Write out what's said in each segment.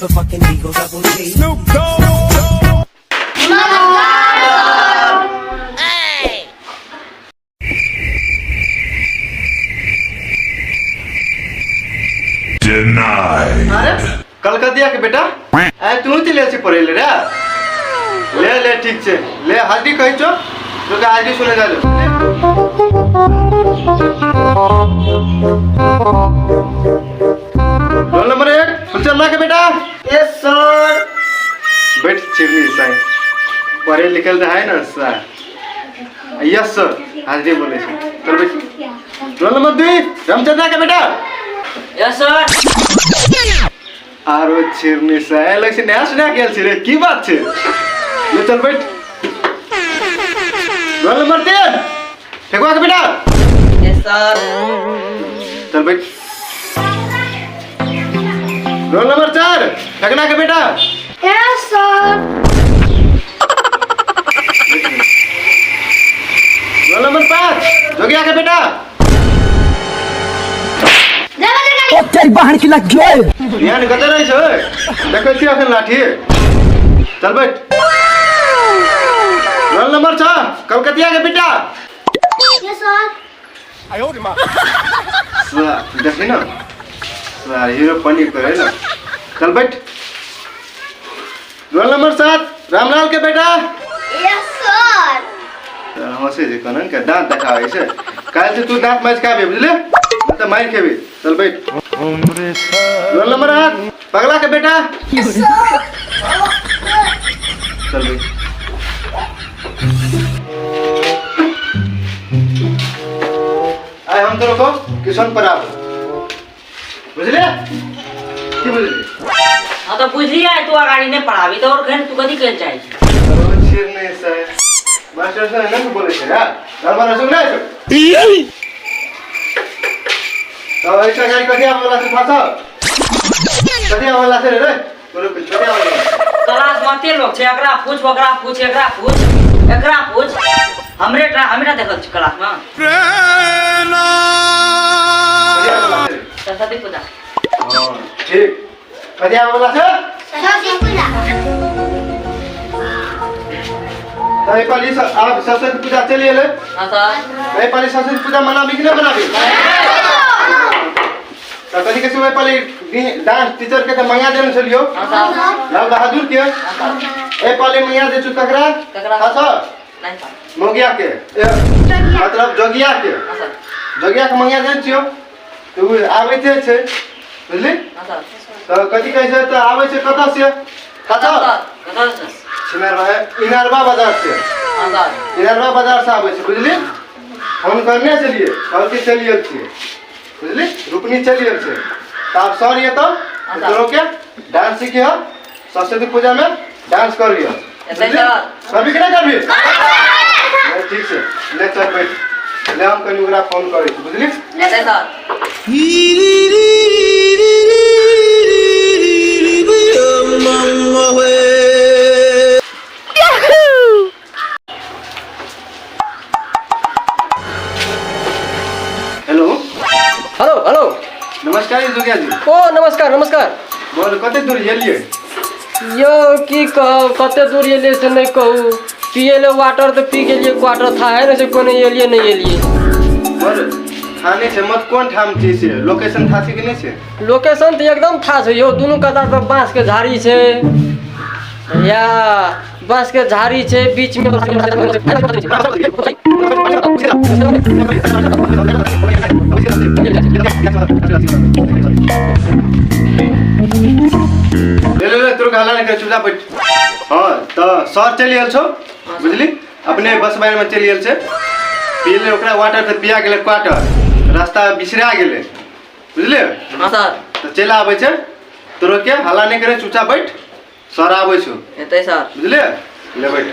Motherfucking Eagle Double G. Denied. अरे कलकतिया के बेटा आइ तू चलि छी पढ़ै ले रे। ले ले ठीक छै, ले हाजरी कहै छौ तोके हाजरी सुने जा। रोल नंबर 1 फुलचंदा के बेटा। Yes sir. बैठ चिरनी साहब, पढ़े लिखल तो है ना सर। यस सर हाजरी बोले छै। चल बैठ। रोल नंबर 2 रामचंद्र के बेटा। Yes sir. आरो चिरनी साहब लग से नया सुना गेल छै रे, की बात छै? ले चल बैठ। रोल नंबर 3 ठेकुआ के बेटा। Yes sir. चल बैठ। रोल नंबर 4 ठगना के बेटा। Yes sir. Roll number 5 जोगिया के बेटा। ओते बहन की लग गेल। ध्यान कतऽ रहै छै? देखै छी अखन लाठी। चल बैठ। रोल नंबर 6 कलकतिया के बेटा। Yes sir. देखी ना साला हीरो पनीर करे ना। चल बैठ। रोल नंबर 7 रामलाल के बेटा। Yes sir. हंसे जे कनन के दांत देखाबै छै। काल्हि से तू दांत मारि के आबे, बुझले? नहीं तऽ मारि खेबे। चल बैठ। रोल नंबर 8 पगला के बेटा। चल बैठ। आइ हम तोरो को किशन पढ़ाबो, बुझले? की बुझली? हाँ तो बुझलियै, तू अगाडि नहि पढ़ाबी तऽ और घन तू कथी कहै चाहै छी? छिरने से मास्टर सर एना बोलै छै यार। दरबार सुन नै छौ तो ऐसा गाड़ी कथी आबै वाला छै? फांसा कथी आबै वाला छै रे? तोरे कुछ कथी आबै वाला छै? क्लास में एते लोग छै, एकरा पूछ ओकरा पूछ एकरा पूछ एकरा पूछ, हमरे टा हमरा देखल छी क्लास में। कथी आबै वाला छै रे? सरस्वती पूजा। हाँ, ठीक। कथी आबै वाला छै? सरस्वती पूजा। तऽ एहि पाली आब सरस्वती पूजा चलि एलै। हाँ सर। एहि पाली सरस्वती पूजा मनाबी कि नहि मनाबी? तऽ कथी कहै छै, ओहि पाली डांस टीचर के तऽ मंगा देने छलियौ। हाँ सर। लाल बहादुर के। हाँ सर। एहि पाली मंगा दै छौ ककरा? ककरा? हाँ सर। नहीं सर। मोगिया के। मतलब जोगिया के। हाँ सर। जोगिया के मंगा देने छियौ तऽ ओ आबैते छै, बुझली? हाँ सर। तऽ कथी कहै छै, तऽ आबै छै कतऽ से? कतऽ? कतऽ से? छिनरवा, इनरवा बाजार से। हाँ सर। इनरवा बाजार से आबै छै, बुझली? फोन करने छलियै, कहलकै चलि गेल छियै, बुझली? रुपनी चलि गेल छै। तऽ आब सर एतौ हाँ सर। तोरो के डांस सीखिह, सरस्वती पूजा में डांस करिह। एतै सर। करबी कि नहि करबी? ले, ठीक छै, ले चल बैठ। ले हम कनि ओकरा फोन करै छी, बुझली? एतै सर। हेलो। Hello hello. नमस्कार जोगिया जी। ओ नमस्कार नमस्कार। बोल कते दूर एलियै? यौ की कहब, कते दूर एलियै से नहि कहू। पिए ले वाटर तऽ पी गेलियै क्वार्टर, था है ने से कोने एलियै नहि एलियै। बोल थाने छै मत कोन ठाम छी से? लोकेशन था छै कि नहि छै? लोकेशन तऽ एकदम था छै यौ, दुनू कतार पर बाँस के झाड़ी छै, या बाँस के झाड़ी छै बीच में। ले ले ले तोर हल्ला नहि कर, चुपचाप बैठ। हाँ तऽ सर चलि गेल छौ, बुझली? अपने बस बार में चलि गेल छै। पी ले ओकरा वाटर तऽ पिया गेलै क्वार्टर, रास्ता बिसरा गेलै, बुझलियै? हाँ सर। तऽ चलि आबै छै तोरो के, हल्ला नहि करे, चुपचाप बैठ, सर आबै छौ। एतै सर। बुझलियै? ले बैठ।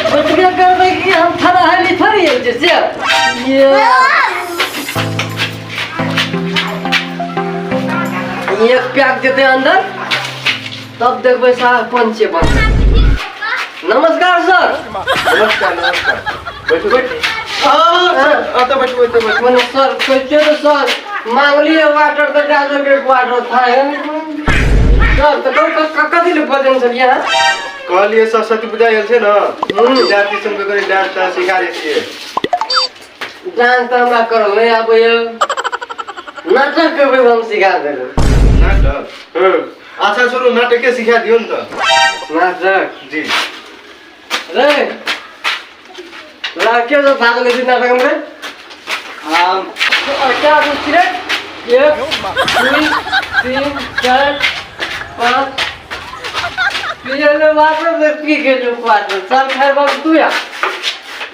ओतबे करबै कि हम थाना हाली थोड़ी आयल छै से ये एक पैक देते अंदर तब देखबै साहब कोन छियै बन। नमस्कार सर। नमस्कार नमस्कार, बैठू बैठू। हां, अत बैठू, अत बैठू। मने सर कहै छियै तऽ सर मांगलियै वाटर तऽ दए देलकै क्वार्टर था। सर तऽ कहू कथी लए बजन छलियै अहाँ? कहलियै सरस्वती पूजा आयल छै ने, विद्यार्थी सबके कनि डांस तांस सिखा दैतियै। डांस तऽ हमरा करल नहि आबैए, नाटक करबै हम सिखा देबै। नाटक? अच्छा छोड़ू, नाटके सिखा दियौ ने तऽ। नाटक? जी। रे तोरा के जो भाग लै छै नाटक में? हम। क्या बुझ रे? 1 2 3 4 5 पियले वाटर में पी गेलो क्वार्टर। चल खैर बाबू, तू या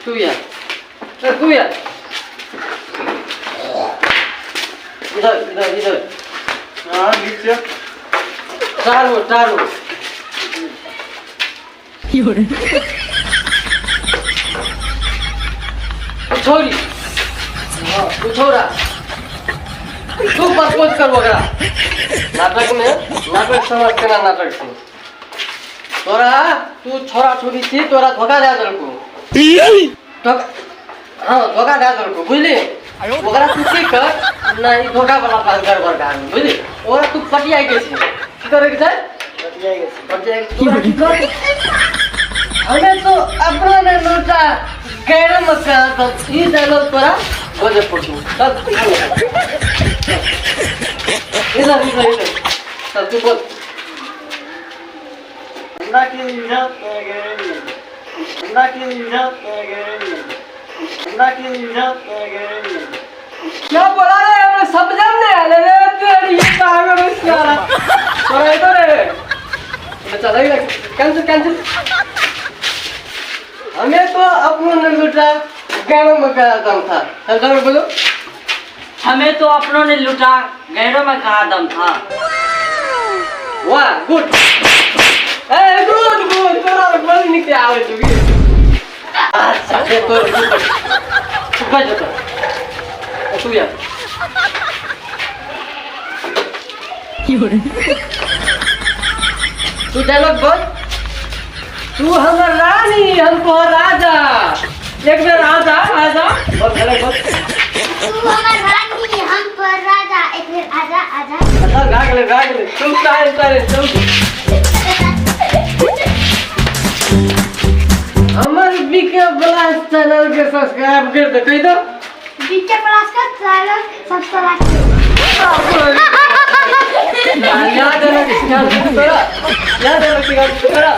तू या ए, तू या इधर इधर इधर। हाँ, ठीक छै। चारू चारू छोरी, हाँ, तू छोरा तू प्रपोज कर ओकरा नाटक में। नाटक समझ केना नाटक छै तोरा? तू छोरा छोरी छी, तोरा धोखा दए देलको। हाँ, धोखा दए देलको, बुझली? ओकरा तू की कर ना, ई धोखा वाला बात गड़बड़ भए गेल, बुझली? ओकरा तू पटियाइ के छै। की करे के छै? पटियाइ के। तोरा की कर, हमें तो अपना ने लूटा गैर में कहा तो ई डायलॉग तोरा बोले पड़तो। चल इधर इधर इधर, चल तू बोल। हमरा के इज्जत गेल, हमरा के इज्जत गेल, हमरा के इज्जत गेल। क्या बोला रे? हमें समझ में नहीं आया रे। तेरी ये कहाँ में सारा तोरा इधर रे। चल कैंसिल कैंसिल। हमें तो अपनों ने लूटा गैरों में कहा दम था। चल चल बोलो। हमें तो अपनों ने लूटा, गैरों में कहाँ दम था। वाह, गुड, ए गुड गुड। तोरा बड़ नीक आबै छौ की। अच्छा से तोर तू बैठ जा। तू यार तू डायलॉग बोल। तू हमर रानी, हम तोहर राजा, एक बेर आजा आजा, बोल डायलॉग बोल। तू हमर रानी, हम तोहर राजा, एक बेर आजा आजा। अच्छा, भए गेलै भए गेलै। चल तारे तारे चल। हमर बीके ब्लास्ट चैनल के सब्सक्राइब कर दे, कहि दो। बीके प्लस का चैनल सब्सक्राइब करो। याद है ना तोरा? याद है ना तोरा?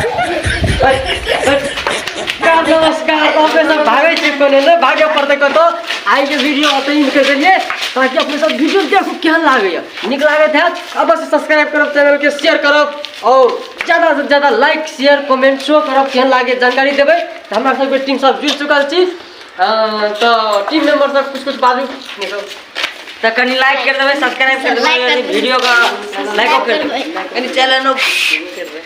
नमस्कार, अपने सब भागै छी कोने ने भागे पड़तै कतौ। आइके वीडियो ओतऽ एंड कर देलियै, ताकि अपने सब वीडियो देखू केहन लागैए। नीक लागैत हैत अवश्य सब्सक्राइब करब चैनलके, शेयर करब और ज़्यादा से ज़्यादा लाइक शेयर कमेंट शो करब, केहन लागे जानकारी देबै। तऽ हमरा सबके टीम सब जुड़ि चुकल छी, तऽ टीम मेंबर सब कुछ कुछ बाजू। तऽ कनि लाइक कर देबै, सब्सक्राइब कर देबै, वीडियो का लाइको कर देबै, कनि चैनलो कर देबै।